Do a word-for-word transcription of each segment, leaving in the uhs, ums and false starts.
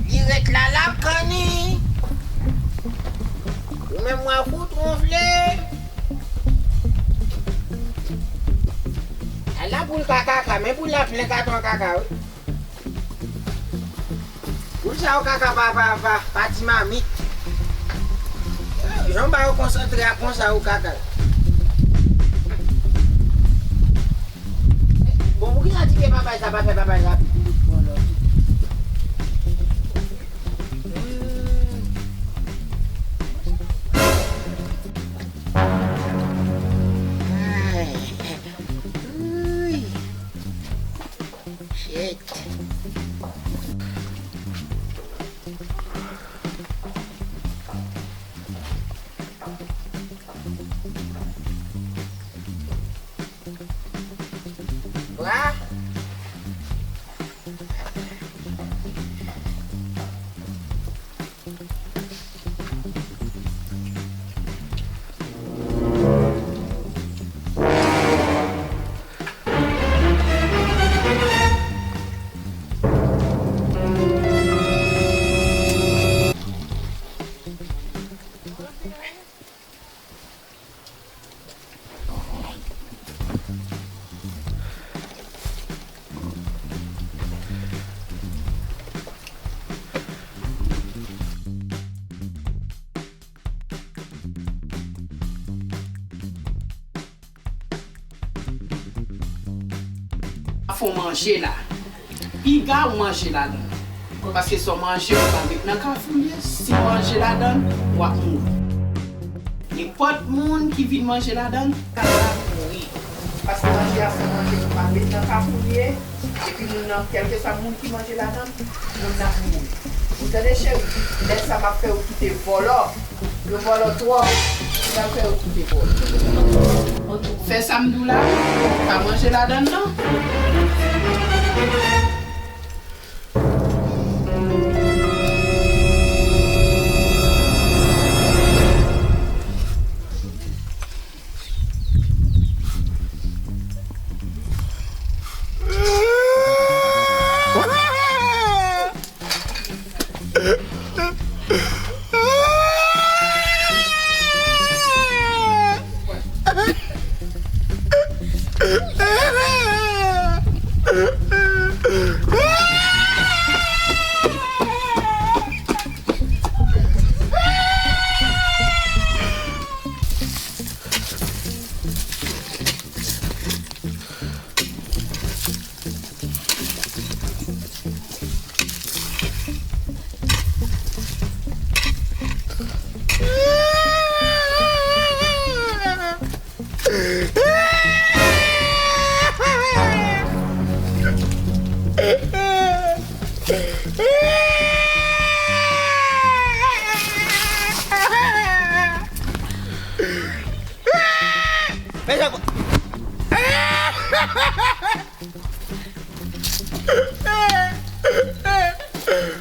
Li ret la, l ap kanni. Ou menm, w a fout wonfle. Ala poul ka kaka, men poul la plen katon kaka, wi. Poul sa yo kaka pa, pa, pa, pa ti mamit. Jan w ba yo konsantre a konsa yo kaka. Bon, poukisa ti pye papay sa pa fè papay rapid? Shit. Bra. Fè w manje la. Piga w manje ladan l. Paske sa w manje, w pa met nan kafou l ye. Si w manje ladan l, w ap mouri. Nenpòt moun ki vin manje ladan l, sa l ap mouri. Paske manje a se yon manje ki pa met nan kafou l ye. Epi moun nan, kèlkeswa moun ki manje ladan l, moun nan ap mouri. Ou tande, cheri? Lè sa m ap fè yo kite vòlò. Yo vòlò twòp. M pral fè yo kite vòlò. Fè sa m di w la, pa manje ladan l, non.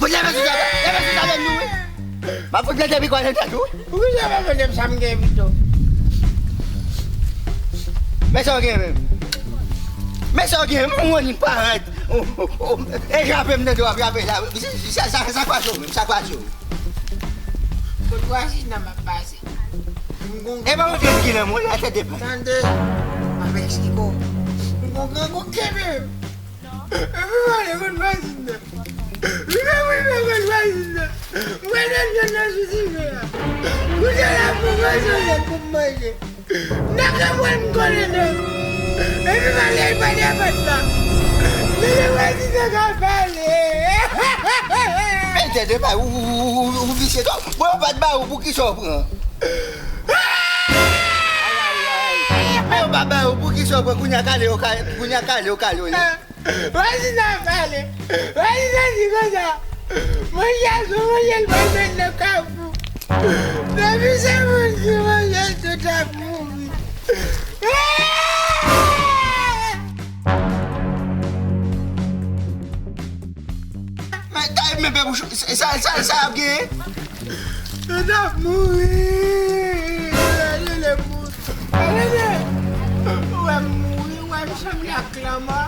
Fout leve sou sa, leve sou sa menm nou, wi. M ap fout plante pi kwa nan tèt ou, wi. Poukisa w pa mande m sa m gen pito? Men sa w gen menm. Men sa w gen, men w annik parèt. O, o, o, e jape m nan dwa, jape la. Sa, sa, sa, sa k pase w menm, sa k pase w? Kot vwazin nan m ap pase. M gon... E pa w gen ki nan mwen la, tande pa. Tande, m ap eksplike w. M gon grangou kenbe m. Epi m ale kot vwazin nan. Li fè m rive kot vwazin nan. M wè lòt jèn nan sou diven an. Kounye a la pou m manje, pou m manje. Nan kanpwen m konnen non. Epi m ale, li pa nan pòt la. Men lè vwazin nan ka pale. Men tande pa, ou, ou, ou, ou, ou visye twòp. Mwen pa t ba ou, poukisa w pran? Men yo pa ba ou, poukisa w pran? Kounye a kale yo, kale, kounye a kale yo, kale yo ye. Vwazin nan pale. Vwazin nan di konsa. Manje a sou manje l pral met nan kafou. Depi se moun ki manje l tout ap mouri. Men, men, men, men, sa, sa, sa ap genyen? Tout ap mouri. Gade le moun. Gade le. Ou wè m mouri, ou wè m sanble ak lanmò.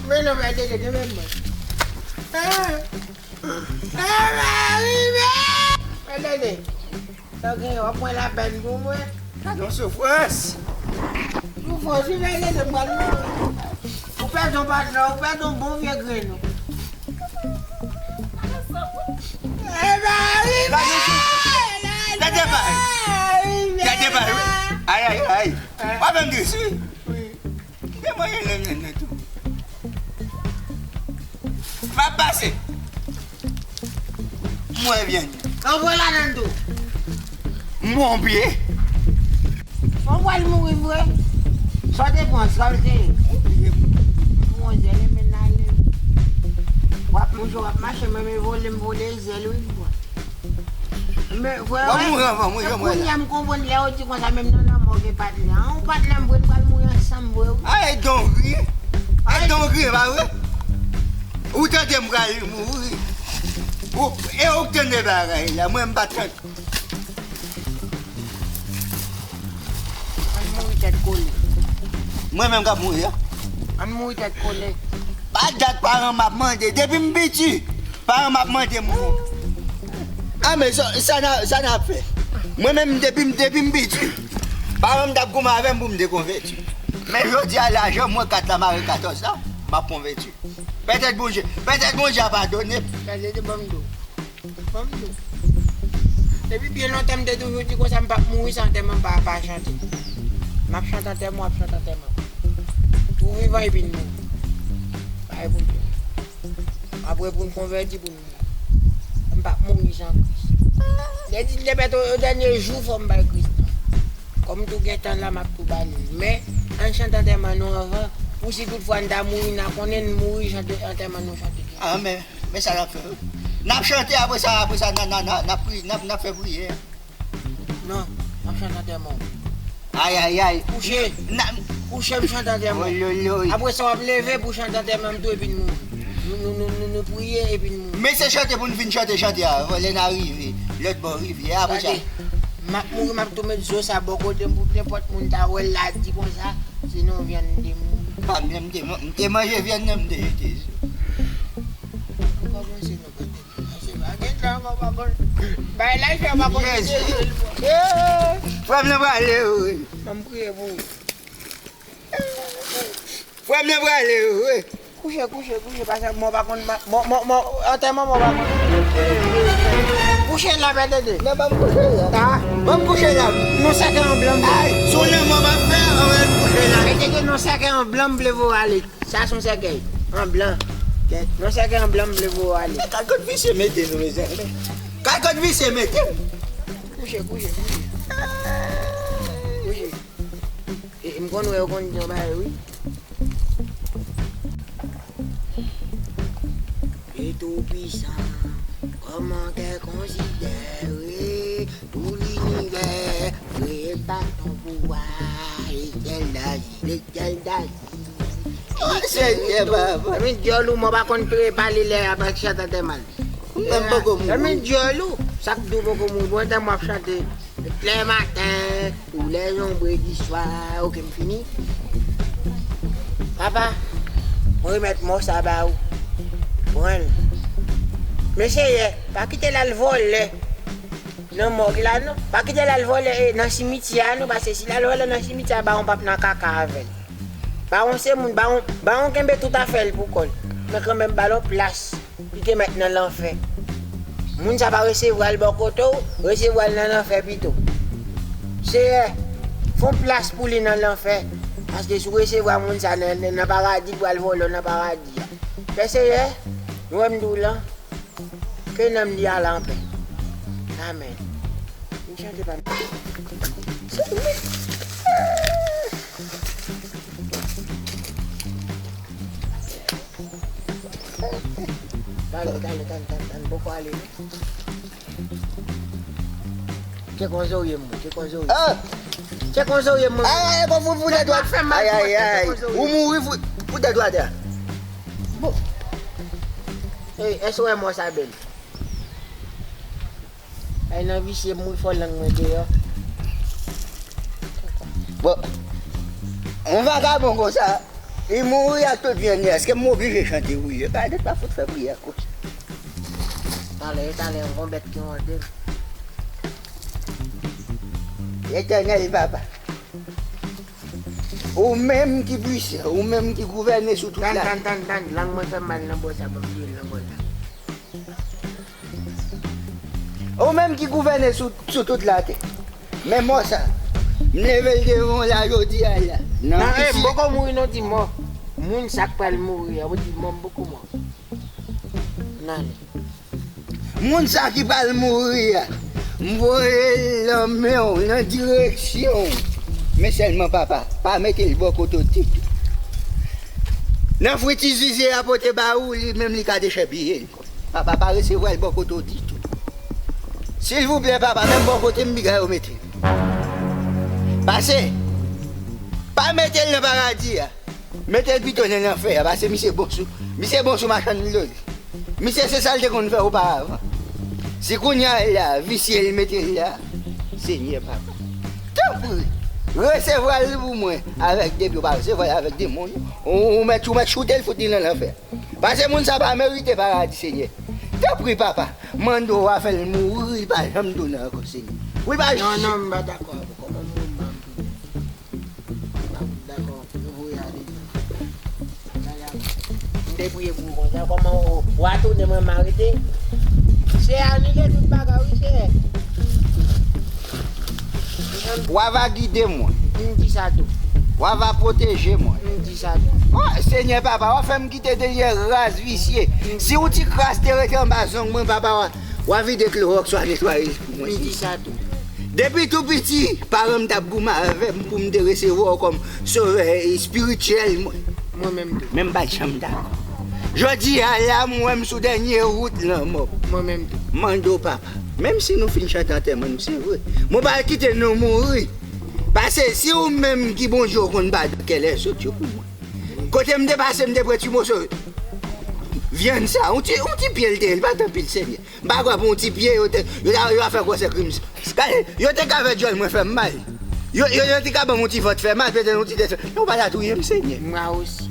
Men non, men tande, tande, men mwen. Ah. Ah, m a rive! Men tande, sa w genyen, w ap pran lapèn pou mwen? Gade yon soufrans! Soufrans, wi, men tande, m pral mouri. Ou pèdi yon patnè, ou pèdi yon bon vye grenn. Eh ben, rive! Gade yon soufrans. Gade pa. Gade pa, wi. Ay, ay, ay. W ap fè m tris, wi. Wi. Gen mwayen lè m nan tou. M ap pase. M wè vyann. Anvoye ladann tou. M pran yon pye. Mwen pral mouri vre. Sa w te pran, sa w te ye? M pran yon zèl, men n ale. W ap mouri, w ap mache, men, men vole, m vole zèl, wi, m pran. Men, vre, w ap mouri anvan mwen, jan mwen la. Kounye a m konprann lè yo di konsa, menm nan lanmò gen patnè. An, ou patnè m vre, n pral mouri ansanm vre, wi. Ay, don't ri. Ay, don't ri, pa vre? Ou tande m pral mouri. Ou, e ou k tande bagay la, mwen m pa tande. Ann mouri tèt kole. Mwen menm k ap mouri a? Ann mouri tèt kole. Pa dat paran m ap mande. Depi m piti, paran m ap mande m. A, men sa, sa n a, sa n ap fè? Mwen menm, depi m, depi m piti, paran m t ap goumen avè m pou m te konvèti. Men jodi a la, jan m wè kat la mare katòz la, m ap konvèti. Petèt Bondye, petèt Bondye a padone m. Gade, de ban m do. Ban m do. Depi byen lontan, m te toujou di konsa, m p ap mouri san antèman m pa, pa chante. M ap chante antèman, w ap chante antèman. Tou vivan epi n mouri. Bay Bondye. Apre pou n konvèti, pou n mouri. M p ap mouri san Kris. Lè di, lè pèt o dènye jou, fò m bay Kris nan. Kòm tou gen tan la, m ap tou ba li l. Men, ann chante antèman nou anvan, pou si toutfwa n ta mouri, n a konnen n mouri, chante antèman nou chante. A, men, men sa n ap fè, wi. N ap chante, apre sa, apre sa, n a, n a, n a, n ap pri-, n ap, n ap fè priyè. Non, n ap chante antèman w. Ay, ay, ay. Kouche. N a... Kouche, m chante antèman w. Oy, oy, oy. Apre sa, w ap leve pou chante antèman m tou, epi n mouri. Nou, nou, nou, nou, nou priye, epi n mouri. Men se chante pou n fin chante, chante a, lè n a rive lòt bò rivyè a, apre sa. Gade, m ap mouri, m ap tou met zo sa bò kote m pou nenpòt moun ta wè l la di konsa, se nan vyann m te mouri. Pa m, m te, m te manje vyann nan, m te jete zo. Ou kòmanse non, pa te manje, pa gen tan ankò, pa konn. Bay la, fè pa konn. Yes. Frè m nan prale, wi. Ban m priye pou ou. Frè m nan prale, wi. Kouche, kouche, kouche, paske mò pa konn, mò, mò, mò, antèman mò pa konn. Kouche la, pètede. Non, ban m kouche la. A. Ban m kouche la. Non sèkèy an blan. Ay, sou lanmò m ap fè, ann kouche la. Pètede non sèkèy an blan, m vle voye ale. Sa se yon sèkèy an blan. Kèt, yon sèkèy an blan, m vle voye ale. Men kalkòt visye mete nou, mezanmi. Kalkòt visye mete m. Kouche, kouche, kouche. Ah, M konn wè yo konn di yon bagay, wi. Dye Toupisan, kòman kè konsidere tou linivè, kreye pa ton pouvwa, Letènèl dazi, Letènèl dazi. Oh, Senyè, papa. Lè m di w, mwen pa konn pale lè y ap chante tèlman. Mwen poko mouri. Lè m di w, sa k di w poko mouri, bon, tèlman w ap chante. Lè maten, tou lè zonbre di swa, oke, m fini. Papa, mwen remèt mò sa ba ou. Pran l. Men Senyè, pa kite l al vòlè nan mòg la, non. Pa kite l al vòlè, eh, nan simityè a, non, paske si l al vòlè nan simityè a, bawon p ap nan kaka avè l. Bawon se moun, bawon, bawon kenbe tout afè l pou kò l. Men kanmenm, ba l yon plas. Li te mèt nan lanfè. Moun sa pa resevwa l bò kote w, resevwa l nan lanfè pito. Seyè, fè yon plas pou li nan lanfè. Paske si w resevwa moun sa nan, nan, nan paradi, l pral vòlè w nan paradi a. Fè Seyè, nou wè m di w lan, ke nanm li ale anpè. Amèn. N chante pa m. Tande, tande, tande, tande, tande, poko ale, non. Tcheke yon zorye m, tcheke yon zorye m. Ah! Tcheke yon zorye m. Ah, e bon, fout, fout, tèt dwat. Ay, ay, ay. Ou mouri, fout, fout, tèt dwat, a. Bon. Ey, èske w wè mò sa bèl? Ay, nan visye m wi, fò lang mwen deyò. Bon, yon vagabon konsa, li mouri ak tout vyann li, èske m oblije chante wi? Yo pa, yo pa fout fè priyè konsa. Talè, talè, yon gon bèt ki wonte m. Letènèl, papa. Ou menm ki pwisan, ou menm ki gouvène sou tout la. Tann, tann, tann, tann, lang mwen fè m mal nan bò sa, ban m bliye l nan bò sa. Ou menm ki gouvène sou, sou tout latè. Men mò sa, m leve l devan w la jodi a la. Nan, e, m poko mouri non, di mò. Moun sa k pral mouri a, ou di mò, m poko mò. N ale. Moun sa ki pral mouri a, m voye l nan men w, nan direksyon w. Men sèlman, papa, pa mete l bò kote w ditou. Nan fritizizye a pote ba ou, li menm li ka dechèpiye l. Papa, pa resevwa l bò kote w ditou. Silvouplè, papa, menm bò kote m piga yo mete l. Pase, pa mete l nan paradi a. Mete l pito nan lanfè a, paske misye bon sou, misye bon sou machann dlo li. Misye se sa l te konn fè oparavan. Si kounye a la, visye l mete l la, Senyè papa. Tanpri, resevwa l pou mwen, avèk de pye, w pa resevwa l avèk de men w, ou, ou mèt, ou mèt choute l, fout li nan lanfè. Paske moun sa pa merite paradi, Senyè. Tanpri, papa, mande w a fè l mouri, li pa janm tounen ankò, Senyè. Wi, pa... Non, non, m pa dakò avè w. Kòman moun pa tounen? M pa dakò, nou voye ale. M te priye pou ou konsa, kòman w, w a tounen, mwen m arete? Se anile tout bagay, wi, se. W a va gide mwen. M di sa tou. W a va pwoteje mwen. M di sa tou. O, Senyè papa, w a fè m kite dènye ras visye. Si yon ti kras te rete anba zong mwen, papa, w a, w a vide klowòks, w a netwaye l pou mwen. M di sa tou. Depi tou piti, paran m t ap goumen avè m pou m te resevwa w kòm sovè espirityèl mwen. Mwen menm tou. Men m pa t janm dakò. Jodi a la, m wè m sou dènye wout lanmò. Mwen menm tou. M mande w, papa, menm si nou fin chante antèman nou, se vre, mwen pa kite nou mouri. Paske si ou menm ki Bondye, ou konn pa de kèlè sot yo pou mwen. Kote m te pase, m te pran ti moso vyann sa, yon ti, yon ti pye l te ye, l pa t anpil, Senyè. M pa kwè pou yon ti pye, yo te, yo ta, yo ta fè gwosè krim. Gade, yo te ka fè djòl mwen fè m mal. Yo, yo, yo te ka ban m yon ti vant fè mal, petèt yon ti tèt fè. Yo pa ta touye m, Senyè. Mwen osi.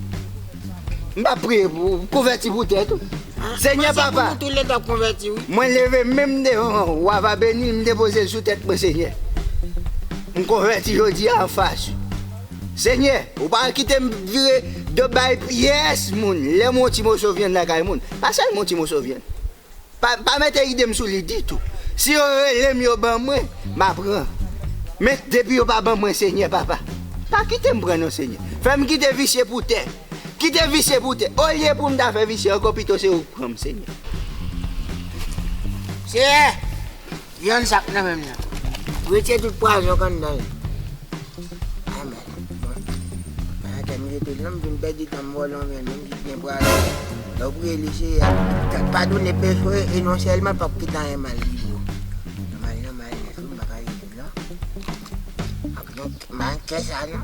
M pa priye pou, konvèti poutèt ou. Senyè papa, mwen leve men m devan w, w a va beni m, m depoze l sou tèt mwen, Senyè. M konvèti jodi a anfas ou. Senyè, ou pa kite m vire do bay pyès moun. Lè m yon ti moso vyann lakay moun, pa sèlman yon ti moso vyann. Pa, pa mete ide m sou li ditou. Si yo rele m, yo ban mwen, m a pran. Men depi yo pa ban mwen, Senyè papa, pa kite m pran non, Senyè. Fè m kite visye pou tè. Kite visye pou tè. Olye pou m ta fè visye ankò, pito se ou k pran m, Senyè. Senyè, vyann sa k nan men m nan, retire tout pwazon k anndan l. Amèn. M jete l non, m vin pèdi tan m vòlè yon grenn moun ki gen pral. Lè w priye li se padone peche w e non sèlman l p ap kite anyen mal li di w. Nòmal nòmal nèt wi m pa ka jete l non. Ak non m pa gen kè sa non.